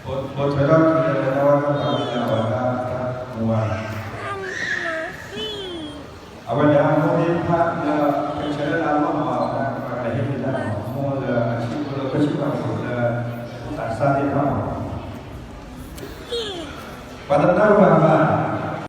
အိၣ်ထွဲထီၣ်က့ၤလၢတၢ်ဝါတၢ်သးဝံၣ်လၢအဝဲဒၣ်တၢ်မူဝါ အဝဲဒၣ်မိၢ်သ့ၣ်တဖၣ်လၢ ပဆၢလၢအလီၢ်မၤအဝဲဒၣ် ပှၤကလဲၤဟ့ၣ်က့ၤတၢ်မၤ မိၢ်လၢအဆံးဖိလၢပဆံးပၤဖိလၢ သးစၢ်သ့ၣ်တဖၣ်မး ပှၤတနၢ်ပၢၢ်ဘၣ်